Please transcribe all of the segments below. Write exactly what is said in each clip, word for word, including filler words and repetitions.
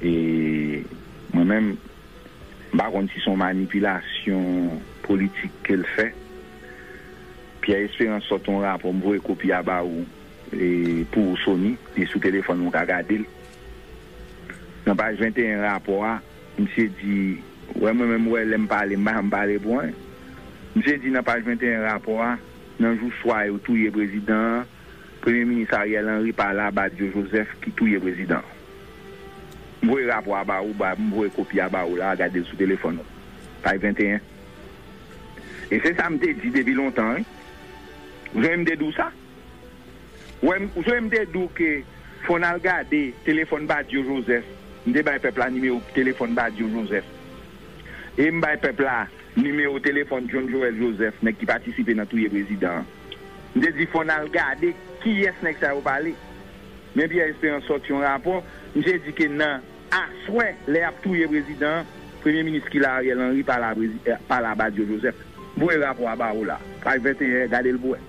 E mwen menm, m pa konn si se yon manipilasyon politik ke l fè. Pierre Espérance sòti yon rapò, m voye kopi a ba ou, e, pou ou, Sony, li sou telefòn ou ka gade l. Nan paj venteyen rapò a, misye di, wè, mwen menm, wè, lè m pale, m pa janm pale pou anyen. Misye di nan paj venteyen rapò a, nan jou swa yo touye prezidan an, Premye Minis Ariel Henry pale a Badio Joseph ki touye prezidan an. M voye rapò a ba ou, ba, m voye kopi a ba ou la, gade l sou telefòn ou. Paj venteyen. E se sa m te di depi lontan, wi. Ou sonje m te di w sa? Ou wè m, ou sonje m te di w ke fò n al gade telefòn Badio Joseph. M te bay pèp la nimewo telefòn Badio Joseph. E m bay pèp la nimewo telefòn John Joël Joseph, nèg ki patisipe nan touye prezidan an. M te di fò n al gade kiyès nèg sa yo pale. Men Pierre Espérance sòti yon rapò, misye di ke nan aswè, lè y ap touye prezidan an, Premye Minis ki la, Ariel Henry, pale a prezi-, eh, pale a Badio Joseph. M voye rapò a ba ou la. Paj venteyen, gade l pou wè.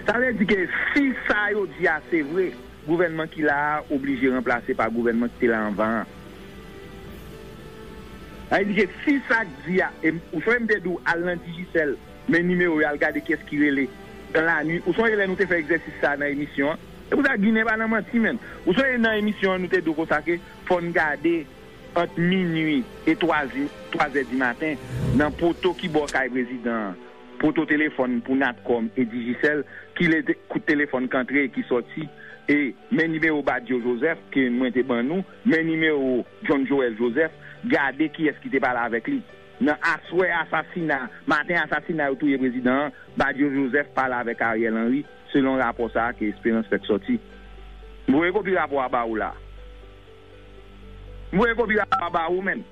Sa vle di ke si sa yo di a se vre, gouvènman ki la a oblije ranplase pa gouvènman ki te la anvan an. Sa vle di ke si sa k di a, e m, ou sonje m te di w al nan Digicel, men nimewo yo, al gade kiyès ki rele dans la nuit. Ou sonje lè nou te fè egzèsis sa a nan emisyon an? Se pou sa Ginen pa nan manti, menn. Ou sonje nan emisyon an, nou te di w konsa ke fò n gade ant minui e twa zi-, twa zè di maten, nan poto ki bò kay prezidan an, poto telefòn pou Natcom e Digicel, ki lè te-, kout telefòn k antre e ki sòti, e men nimewo Badio Joseph ke mwen te ban nou, men nimewo John Joël Joseph, gade kiyès ki te pale avèk li. Nan aswè asasina, maten asasina yo touye prezidan an, Badio Joseph pale avèk Ariel Henry, selon rapò sa a ke Espérance fèk sòti. M voye kopi rapò a ba ou la. M voye kopi rapò a ba ou, menn.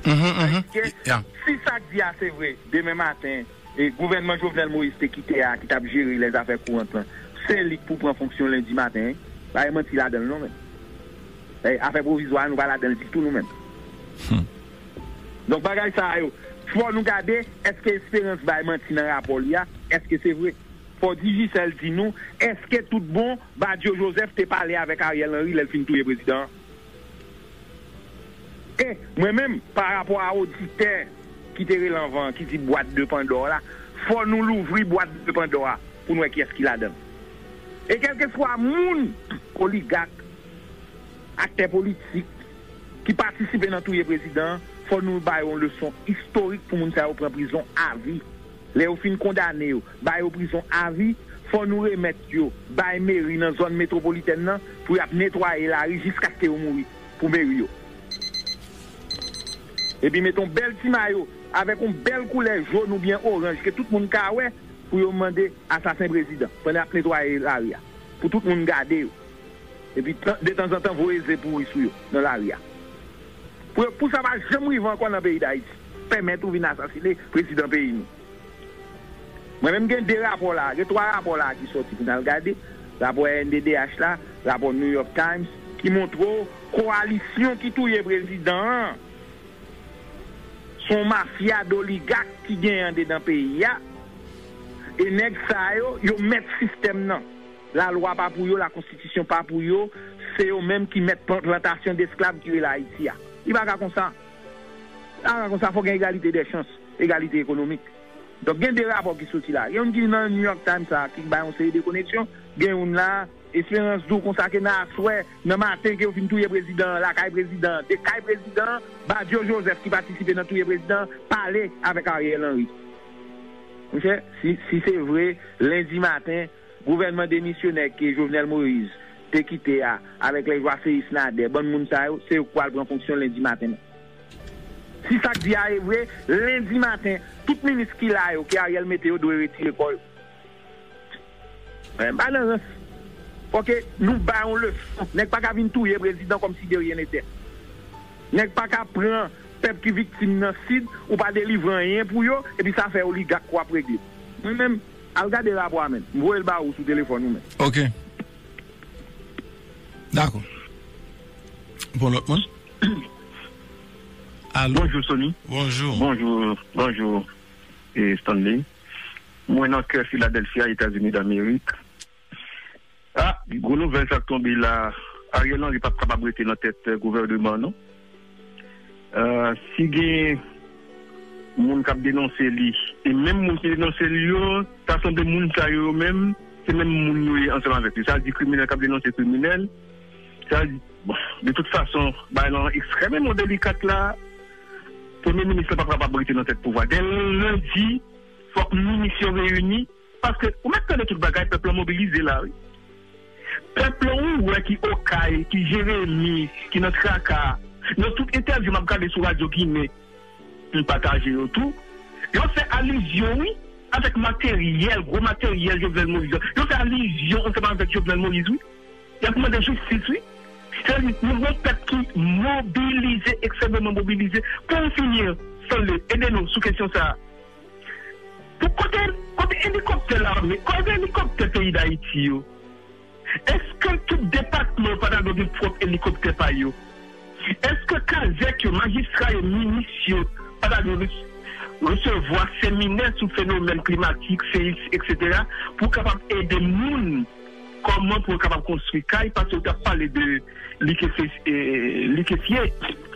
Mhm, mhm. Paske si sa k di a se vre, demen maten, e gouvènman Jovenel Moïse te kite a, ki t ap jere lèzafè kourant lan, se li k pou pran fonksyon lendi maten, wi. Pa gen manti ladan l non, menn. E afè pwovizwa a, nou pa ladan l ditou, nou menm. Hmm. Donk, bagay sa a yo, fò nou gade, èske Espérance bay manti nan rapò li a? Èske se vre? Fò Digicel di nou, èske tout bon, Badio Joseph te pale avèk Ariel Henry lè l fin touye prezidan an? E, mwen menm, pa rapò a oditè ki te rele anvan an, ki di bwat de Pandò la, fò nou louvri bwat de Pandò a pou n wè kiyès ki ladan l. E kèlkeswa moun, oligak, aktè politik, ki patisipe nan touye prezidan an, fò nou ba yo yon leson istorik pou moun sa yo pran prizon avi. Lè yo fin kondane yo, ba yo prizon avi, fò nou remèt yo bay meri nan zòn metwopolitèn nan pou y ap netwaye lari jiskaske yo mouri pou meri yo. Epi mete yon bèl ti mayo avèk yon bèl koulè jòn oubyen oranj ke tout moun ka wè pou yo mande asasen prezidan pandan y ap netwaye lari a. Pou tout moun gade yo. Epi tan, detanzantan voye ze pouri sou yo nan lari a. Pou, pou sa pa janm rive ankò nan peyi Dayiti. Pèmèt ou vin asasine prezidan peyi nou. Mwen menm gen de rapò la, gen twa rapò la ki sòti pou n al gade. Rapò R N D D H la, rapò New York Times, ki montre w kowalisyon ki touye prezidan an. Se yon mafya doligak ki genyen andedan peyi a. E nèg sa yo, yo mèt sistèm nan. Lalwa pa pou yo, lakonstitisyon pa pou yo. Se yo menm ki mèt plan-, plantasyon desklav ki rele Ayiti a. Li pa ka konsa. Li pa ka konsa, fò gen egalite dè chans, egalite ekonomik. Donk, gen de rapò ki soti la. Gen youn ki nan New York Times la, ki bay yon seri de koneksyon. Gen youn la, Esperans di w konsa ke nan aswè, nan maten ke yo fin touye prezidan an, lakay prezidan an, de kay prezidan an, Badio Joseph ki patisipe nan touye prezidan an, pale avèk Ariel Henry. Monchè, si, si se vre, lendi maten, gouvènman demisyonè ke Jovenel Moïse te kite a, avèk lè Joasséus Nader, bann moun sa yo, se yo k pral pran fonksyon lendi maten nan. Si sa k di a e vre, lendi maten, tout minis ki la yo, ke Ariel mete yo, dwe retire kò yo. Men, pa nan rans. Fò ke nou ba yon leson. Nèg pa ka vin touye prezidan kòmsi de ryen nete. Nèg pa ka pran pèp ki viktim nan Sid, ou pa delivre anyen pou yo, epi sa fè oligak w ap regle. Mwen menm, al gade rapò a menm. M voye l ba ou sou telefòn ou menm. Ok. Dakò. Bon, lòt moun? Alo? Bonjou, Sony. Bonjou. Bonjou, bonjou, e, Stanley. Mwen nan kè Filadèlfya, Etazini Damerik. Ah, gwo nouvèl sa k tonbe la. Ariel Henry p ap kapab rete nan tèt gouvènman an, non. Euh, si gen moun k ap denonse li, e menm moun ki denonse li yo, ta sanble moun sa yo, yo menm, se menm moun yo ye ansanm avèk li. Sa di kriminèl k ap denonse kriminèl. Sa di, bon, de tout fason, bagay lan ekstrèmeman delikat la. Premye minis la p ap kapab rete nan tèt pouvwa. Dè lendi, fòk minis yo reyini, paske ou mèt tande tout bagay, pèp lan mobilize la, wi. Pèp lan ou wè ki Okay, ki Jeremi, ki nan traka. Nan tout entèvyou m ap gade sou Radyo Ginen, m pataje yo tou. Yo fè alizyon, wi, avèk materyèl, gwo materyèl Jovenel Moïse. Yo fè alizyon ansanm avèk Jovenel Moïse, wi. Y ap mande jistis, wi. Sètadi, nou gen yon pèp ki mobilize, ekstrèmeman mobilize. Pou n fini, Stanley, ede nou sou kesyon sa a. Pou kote, kote elikoptè lame, kote elikoptè peyi Dayiti yo? Èske tout depatman yo pa ta dwe gen pwòp elikoptè pa yo? Èske kazèk yo, majistra yo, minis yo pa ta dwe res-, resevwa seminè sou fenomèn klimatik, seyis, etsetera, pou kapab ede moun kòman pou yo kapab konstwi kay, paske yo t ap pale de likefye, eh, likefye,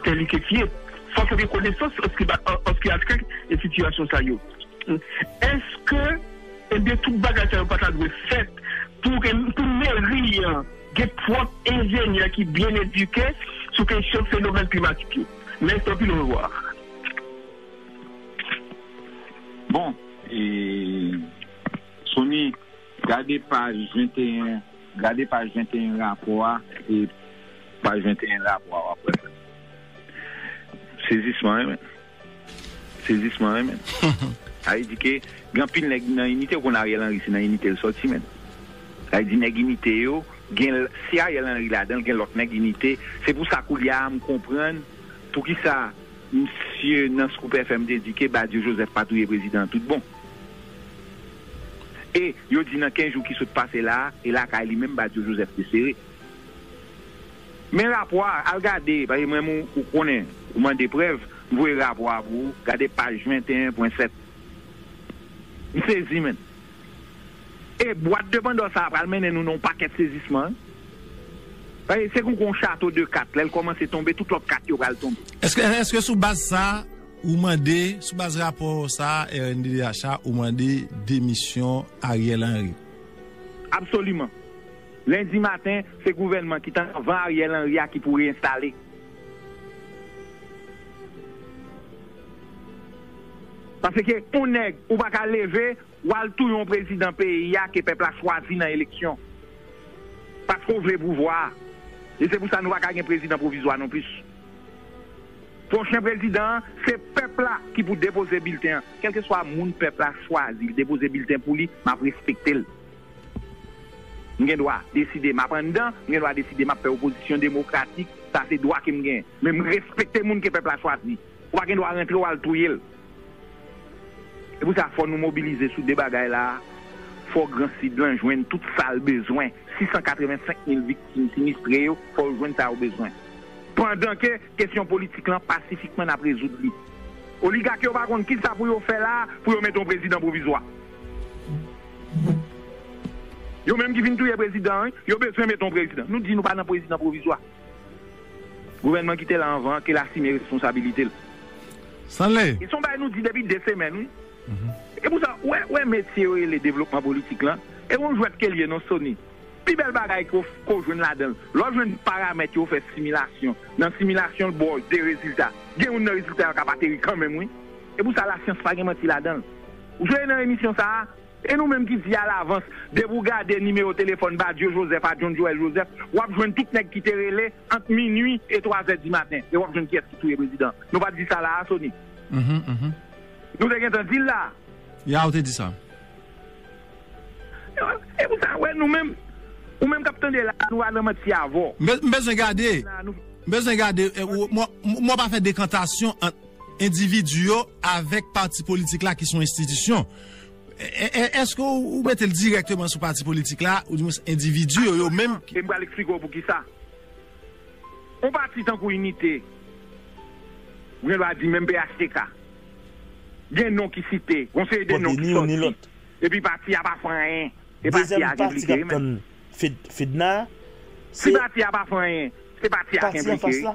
tè likefye. Fòk yo gen konesans an ce qui va, an, an ce qui a trait e sitiyasyon sa yo. Èske, ebyen, tout bagay sa yo pa ta dwe fèt pou gen, pou meri an gen pwòp enjenyè ki byen edike sou kesyon fenomèn klimatik yo? Mèsi anpil, orevwa. Bon, e, Sony, gade paj venteyen, gade paj venteyen rapò a, e paj venteyen rapò a, w ap wè. Sezisman, wi, men. Sezisman, wi, men. Sa vle di ke gen anpil nèg nan Inite, ou konn Ariel Henry, se nan Inite l sòti, men. Sa vle di nèg Inite yo, gen, si Ariel Henry ladan l, gen lòt nèg Inite. Se pou sa koulye a, m konprann poukisa misye nan Scoop F M te di ke Badio Joseph pa touye prezidan an tout bon. E yo di nan kenz jou ki sot pase la a, e lakay li menm Badio Joseph te sere. Men rapò a, al gade, paske mwen menm ou, ou konnen, ou mande prèv, m voye rapò a pou ou, gade paj venteyen pwen sèt. M sezi, men. E bwat de Pandò sa a pral mennen nou nan yon pakèt sezisman, wi. Paske se kou yon chato de kat, lè l kòmanse tonbe, tout lòt kat yo pral tonbe. Èske, èske sou baz sa a, ou mande, sou baz rapò sa a, R N D D H a, ou mande demisyon Ariel Henry? Absoliman. Lendi maten, se gouvènman ki t anvan Ariel Henry a ki pou reyenstale. Paske yon nèg, ou pa ka leve, w al touye yon prezidan peyi a ke pèp la chwazi nan eleksyon. Paske w vle pouvwa a. E se pou sa nou pa ka gen prezidan pwovizwa non plis. Pwochen prezidan an, se pèp la ki pou depoze bilten an. Kèlkeswa moun pèp la chwazi, l depoze bilten pou li, m ap respekte l. M gen dwa deside m ap anndan, m gen dwa deside m ap fè opozisyon demokratik, sa se dwa ke m genyen. Men m respekte moun ke pèp la chwazi. Ou pa gen dwa rantre w al touye l. Se pou sa fò nou mobilize sou de bagay la a. Fò Gran Sid lan jwenn tout sa l bezwen. Sis san katrevensenk mil viktim sinistre yo, fò yo jwenn sa yo bezwen. Pandan ke kesyon politik lan pasifikman n ap rezoud li. Oligak yo pa konn kisa pou yo fè la a pou yo mete yon prezidan pwovizwa. Yo menm ki vin touye prezidan an, yo bezwen mete yon prezidan. Nou di nou pa nan prezidan pwovizwa. Gouvènman ki te la anvan an, ke l asime responsabilite l. Stanley. E se yon bagay nou di depi de semèn, wi. E pou sa, ou wè, ou wè metye yo rele devlopman politik lan, e yon jwèt ke l ye non, Sony. Pi bèl bagay ke w, ke w jwenn ladan l, lè w jwenn paramèt yo fè similasyon, nan similasyon l ba w de rezilta. Gen youn nan rezilta yo k ap ateri kanmenm, wi. E pou sa, lasyans pa gen manti ladan l. Ou jwe nan emisyon sa a, e nou menm ki di alavans, depi w gade nimewo telefòn Badio Joseph a John Joel Joseph, w ap jwenn tout nèg ki te rele ant minui e twazè di maten, e w ap jwenn kiyès ki touye prezidan. Nou pa t di sa la a, Sony? Nou te gentan di l la. Ya, ou te di sa. E pou sa, wè, nou menm, ou menm k ap tande la, nou pa nan manti avè w. M be-, m bezwen gade. M bezwen gade, e, ou, mwen, mwen pa fè dekantasyon ant endividi yo avèk pati politik la ki se yon enstitisyon. E, e, e, èske ou, ou mete l dirèkteman sou pati politik la, ou di mwen endividi yo, yo menm? E m pral eksplike w poukisa. Yon pati tankou Inite, ou gen dwa di menm P H T K. Gen non ki site, yon seri de non ki sòti. Epi pati a pa fè anyen. E pati a gen blike wi men. Fed, Fedna, Si pati a pa fè anyen, se pati a k enplike. Pati anfas la.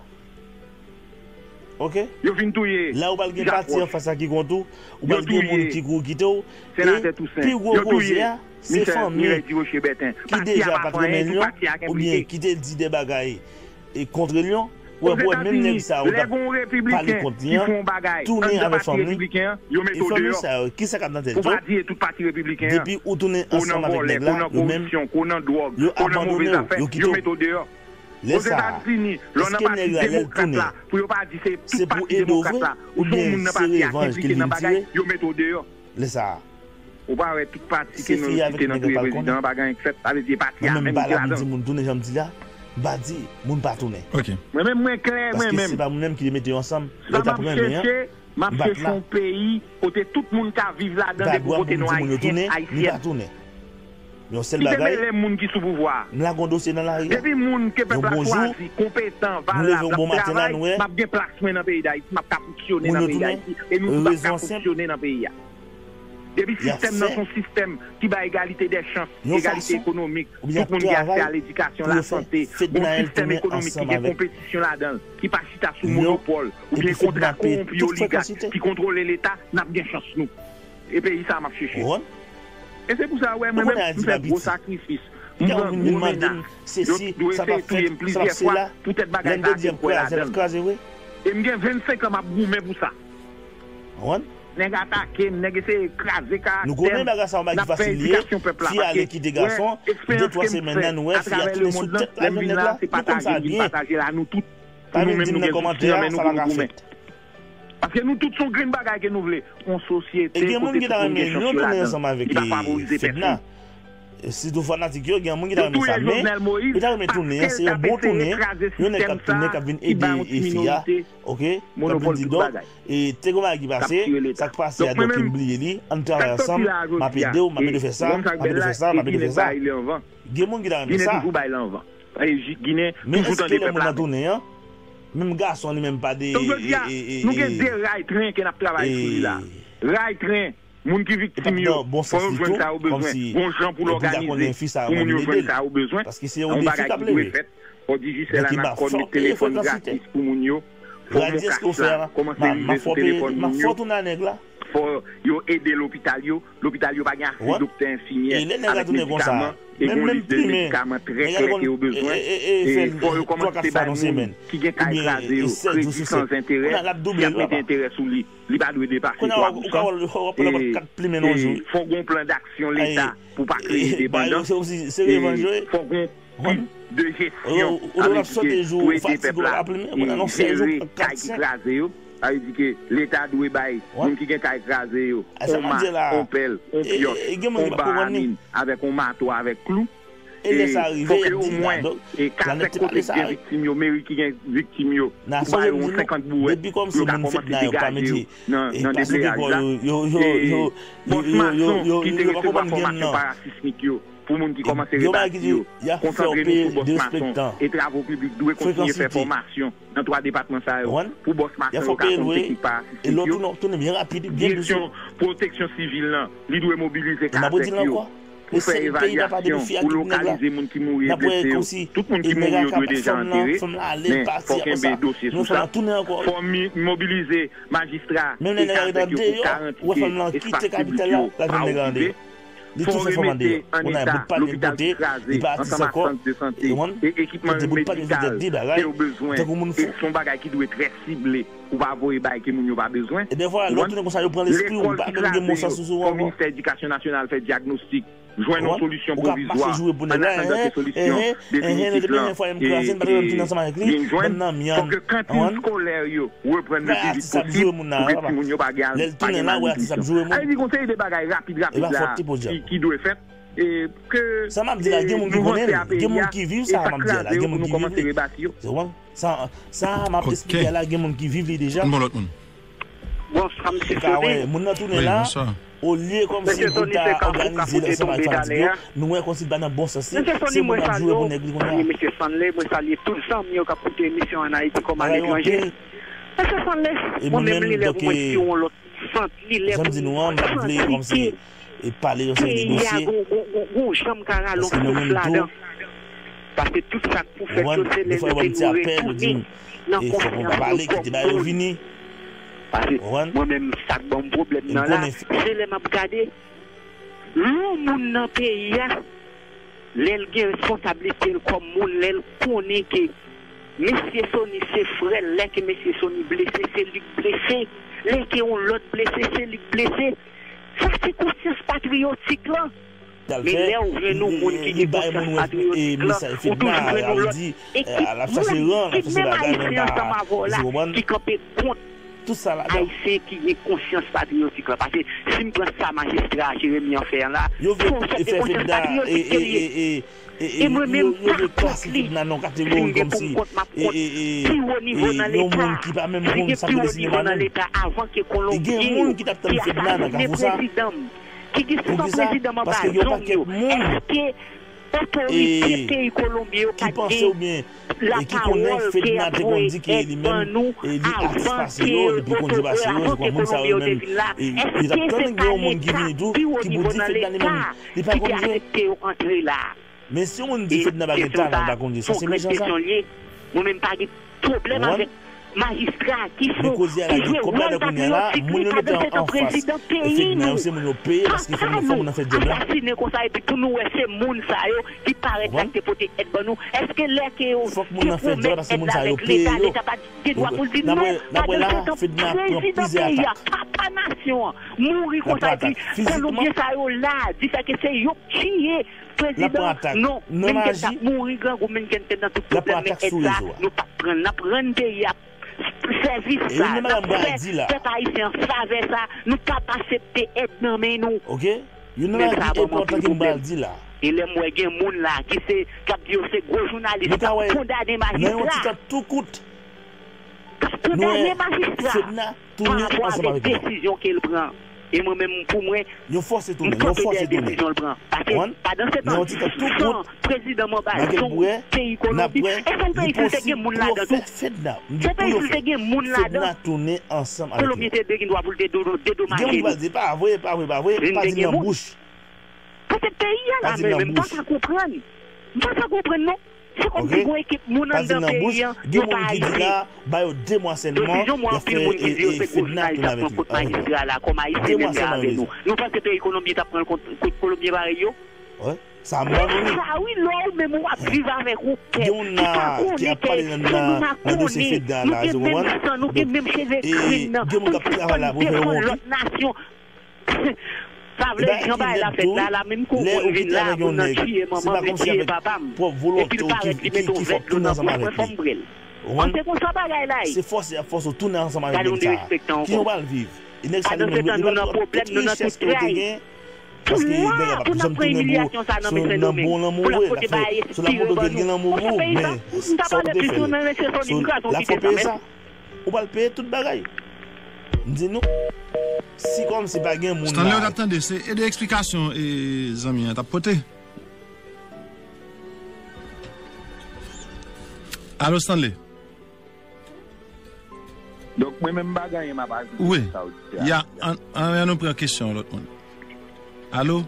Ok? Yo fin touye Jakòb. La ou pral gen pati anfas la ki kont ou, ou pral gen moun ki kouri kite w. Senatè Toussaint. Pi gwo koze a, se fanmi ki deja pa t renmen Lyon, oubyen ki te di de bagay e kont Lyon. Ou wè, pou wè, menm nèg sa yo t ap pale kont li an, tounen avèk fanmi li. E fanmi sa yo, kisa k ap nan tèt yo? Depi ou tounen ansanm avèk nèg la, yo menm, yo abandone w, yo kite w. Lè sa a, èske nèg la, lè l tounen, se pou ede w vre, oubyen se revanj ke li vin tire? Lè sa a. Ou pa wè tout pati ke nou site nan touye prezidan an, pa gen anyen k fèt. Sa vle di e pati a menm ki ladan l. Mwen menm m pa la, m di moun tounen jan m di la, m pa di moun pa tounen. Mwen menm mwen klè, mwen menm. Paske se pa moun menm ki te mete yo ansanm, lè yo t ap renmen an, m pa t la. M ap chèche yon peyi kote tout moun ka viv ladan depi kote nou Ayisyen, Ayisyèn. Kite mele moun ki sou pouvwa a. M lage yon dosye nan lari a. Depi moun ke pèp la chwazi, konpetan, valab, l ap travay, m ap gen plas mwen nan peyi Dayiti, m ap ka fonksyone nan peyi Dayiti, e nou tout ap ka fonksyone nan peyi a. Depi sistèm nan se yon sistèm ki bay egalite dè chans, egalite ekonomik, tout moun gen aksè a ledikasyon, lasante, gon sistèm ekonomik ki gen konpetisyon ladan l, ki pa chita sou monopòl oubyen kontra kowonpi oligak ki kontwole Leta, n ap gen chans nou. E peyi sa a m ap chèche. E se pou sa, ou wè, mwen menm, m fè gwo sakrifis. M pran gwo menas. Yo, yo eseye touye m plizyè fwa poutèt bagay sa a ke m kwè ladan l. E m gen vennsenk an m ap goumen pou sa. Nèg atake m, nèg eseye kraze karaktè m. Nou konnen bagay sa yon bagay ki fasil li ye. Fi ale kite gason, de twa semèn nan nou wè fi a tounen sou tèt la menm nèg la. Nou konn sa byen. Pa vin di m nan kòmantè a sa pa ka fèt. Paske nou tout se yon grenn bagay ke nou vle. Yon sosyete kote tout moun gen chans yo ladan l. Li pa favorize pèsonn. Sitou fanatik yo, gen moun ki ta renmen sa, men yo ta renmen tounen an, se yon bon tounen, yon nèg k ap tounen, k ap vin ede fi a, ok, k ap vin di, donk, e, te gen bagay ki pase, sa k pase a, donk, m bliye li, ann travay ansanm, m ap ede w, m ap ede w fè sa, m ap ede w fè sa, m ap ede w fè sa. Gen moun ki ta renmen sa. Men èske lè moun nan tounen an, menm gason li menm pa de. Donk, jodi a, nou gen de ray tren ke n ap travay sou li la. Ray tren. Moun ki viktim yo, fò yo jwenn sa yo bezwen. Gon jan pou l òganize pou moun yo jwenn sa yo bezwen. Yon bagay ki dwe fèt. Fò Digicel ann akò met telefòn gratis pou moun yo. Fò MonCash la kòmanse rive sou telefòn moun yo. Fò yo ede lopital yo. Lopital yo pa gen ase doktè, enfimyè avèk medikaman. E gon lis de medikaman trè klè ke yo bezwen. E fò yo kòmanse bay moun ki gen kay kraze yo kredi san enterè. Y ap mete enterè sou li. Li pa dwe depase twa pousan. E, e fò gon plan daksyon Leta pou pa kreye depandans. E fò gon kit de jesyon avèk ki pou ede pèp la jere kay ki kraze yo. Sa vle di ke Leta dwe bay moun ki gen kay kraze yo yon ma, yon pèl, yon pyòs, yon ba a min avèk yon mato avèk klou. E fò ke omwen kazèk kote ki gen viktim yo, meri ki gen viktim yo, ou ba yo yon senkant bouwèt pou yo ka kòmanse degaje yo nan, nan debleyaj la. E bòs mason ki te resevwa fòmasyon parasismik yo, pou moun ki kòmanse rebati yo, konsantre nou sou bòs mason. E travo piblik dwe kontinye fè fòmasyon nan twa depatman sa yo pou bòs mason yo ka konn teknik parasismik yo. Direksyon pwoteksyon sivil lan, li dwe mobilize kazèk yo pou fè evalyasyon, pou lokalize moun ki mouri e blese yo. Tout moun ki mouri yo dwe deja antere, men fò kenbe dosye sou sa. Fò mobilize majistra e kazèk yo pou ka rantre espas piblik yo pa okipe. Fò remete an eta lopital ki kraze ansanm ak sant de sante e ekipman medikal ke yo bezwen. E se yon bagay ki dwe trè sible. Ou pa voye bagay ke moun yo pa bezwen. Ou konprann? Lekòl ki kraze yo, fò Ministè Edikasyon Nasyonal fè dyagnostik, jwenn yon solisyon pwovizwa, annatandan ke solisyon definitif lan vin jwenn. Fò ke kantin eskolè yo reprann de vizit posib pou ke timoun yo pa gen, pa gen malnitrisyon. Sa vle di gon seri de bagay rapid, rapid la ki, ki dwe fèt. E ke, e nou vanse a peyi a, e sa k kraze yo pou nou kòmanse rebati yo. Sa, sa m ap esplike a la, gen moun ki viv li deja. Bon, sa m si Tony. Moun nan tounen la, olye kòmsi pou l ta òganize l ansanm ak fanatik yo, nou wè kòmsi l pa nan bon sans li, se moun ap joure pou nèg li kounye a. Mesye Stanley, mwen salye tout zanmi yo k ap koute emisyon An Ayiti kòm aletranje. Mesye Stanley, mwen menm li lè pou mwen tire yon lòt sant, li lè pou mwen santi ke peyi a gon, gon, gon, gon janm ka rale yon souf ladan. Paske tout sa k pou fèt yo, se lè nèg yo retounen nan konfyans yo kòm moun. Paske mwen menm, sa k ban m pwoblèm nan la, se lè m ap gade, lè yon moun nan peyi a, lè l gen responsablite l kòm moun, lè l konnen ke mesye Sony se frè l, lè ke mesye Sony blese, se li k blese, lè ke yon lòt blese, se li k blese. Sa se konsyans patriyotik lan. Men lè w jwenn yon moun ki gen konsyans patriyotik lan, ou toujou jwenn yon lòt ekip moun ki menm Ayisyen ansanm avè w la ki kanpe kont Ayisyen ki gen konsyans patriyotik lan. Paske si m pran sa majistra Jeremi an fè an la, se yon sòt de konsyans patriyotik ke l ye. E mwen menm, m pa kont li. Si m gen pou m kont, m ap kont pi wo nivo nan Leta. Si gen pi wo nivo nan Leta avan ke Kolonbyen yo ki asasinen prezidan m, ki gen san prezidan m anba zong yo, èske otorite peyi Kolonbyen yo pa t gen lapawòl ke y ap voye èd ban nou avan ke yo t antre, avan ke Kolonbyen yo te vin la? Èske se pa Leta pi wo nivo nan Leta ki te asepte yo antre la? Men si yon moun di Fedna pa gen talan, li pa konn jwe, sa se mechan sa. Mwen menm pa gen pwoblèm avèk majistra ki fè, ki jwe wòl patriyotik li, pa bezwen tann prezidan peyi nou. Pa ka al asasinen konsa epi pou nou wè se moun sa yo ki parèt la ki te pote èd ban nou. Èske lè ke yo te pwomèt èd la avèk Leta, Leta pa t gen dwa pou l di non? Pandan se tan, prezidan peyi a, papa nasyon an, mouri konsa epi Kolonbyen sa yo la, di sa ke se yo k tiye prezidan. Non, Menken t ap mouri grangou, Menken te nan tout pwoblèm, men èd sa, nou p ap pran l. N ap rann peyi a sèvis sa, n ap fè pèp ayisyen an favè sa, nou p ap asepte èd nan men nou. Men sa ban m anpil pwoblèm. E lè m wè gen moun la ki se, k ap di yo se gwo jounalis, k ap kondane majistra, k ap kondane majistra pa rapò avèk desizyon ke l pran. E mwen menm, pou mwen, m kanpe dèyè desizyon l pran. Paske pandan se tan, san prezidan m anba zong peyi Kolonbi, e se yon peyi si l te gen moun ladan tou. Se yon peyi si l te gen moun ladan, Kolonbyen te dwe gen dwa pou l te dedo-, dedomaje li. Si l te gen moun. Paske peyi a la menm, m pa ka konprann. M pa ka konprann non. Se kòmsi gen yon ekip moun anndan peyi an, yo pa Ayisyen. Desizyon mwen, anpil moun ki di yo se gwo jounalis k ap pran kont majistra la, kòm Ayisyen menm jan avè nou. Nou panse peyi Kolonbyen t ap pran l kont, kont Kolonbyen parèy yo? Sa wi, lè ou menm ou ap viv avèk yon pèp ki pa konnen kè, nou pa konnen, nou gen menm san, nou gen menm cheve grenn nan, pou n defann lòt nasyon. Sa vle di jan bagay la fèt la, la menm kou moun vin la, moun nan tiye manman m, li tiye papa m, epi l parèt, li mete yon vès dlo nan bouch mwen, fò m bre l. An, se konsa bagay la ye. Gade yon derespektan ankò. Pandan se tan, nou nan pwoblèm, nou nan tout tray. Poukisa pou n ap pran imilyasyon sa nan men Sendomeng? Pou l ap pote bagay espire ban nou. Monchè, peyi sa, m ta pale plis lwen, men mesye Sony kraze yon ti de tan, mèsi. Ou pral peye tout bagay. M di nou, si kòmsi pa gen moun la. Stanley, ou t ap tande, se e de eksplikasyon, e, zanmi an t ap pote. Alo, Stanley. Donk, mwen menm m pa gen anyen m ap ajoute sou sa ou di a. Wi. Ya, an, an, an nou pran kesyon lòt moun. Alo?